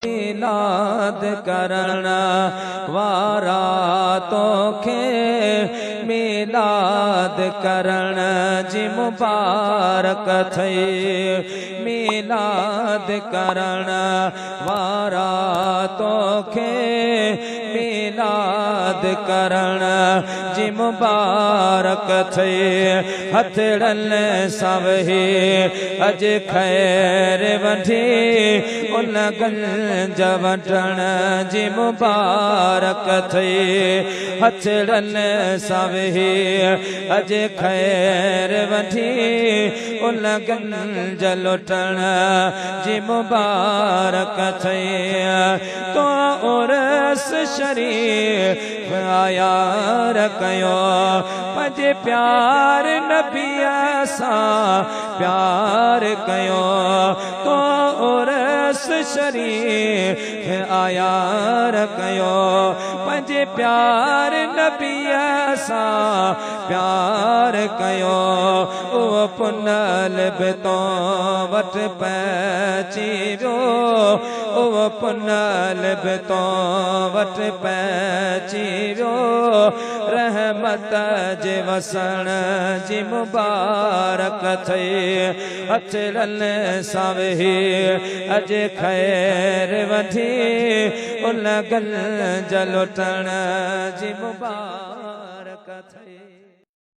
ميلاد ڪرڻ وارا توکي ميلاد ڪرڻ جي مبارڪ ٿئي، ميلاد ڪرڻ وارا توکي ميلاد ڪرڻ جي مبارڪ ٿئي. هٿڙن سان وهي اڄ خير وٺي ان گنج وٺڻ جي مبارڪ ٿئي. هٿڙن سان وهي اڄ خير وٺي ان گنج لٽڻ جي مبارڪ ٿئي. تو عرس شريف آيار ڪيو، پنهنجي پيار نبيء سان پيار ڪيو. تو عرس شريف آيار ڪيو، پنهنجي پيار نبيء سان پيار ڪيو. اهو پنل به تو وٽ پهچي ويو، اهو پنل به تو وٽ پهچي ويو. رحمت جي وسڻ جي مبارڪ ٿئي. هٿڙن سان ويهي اڄ خير وٺي ان گنج لٽڻ جي مبارڪ ٿئي.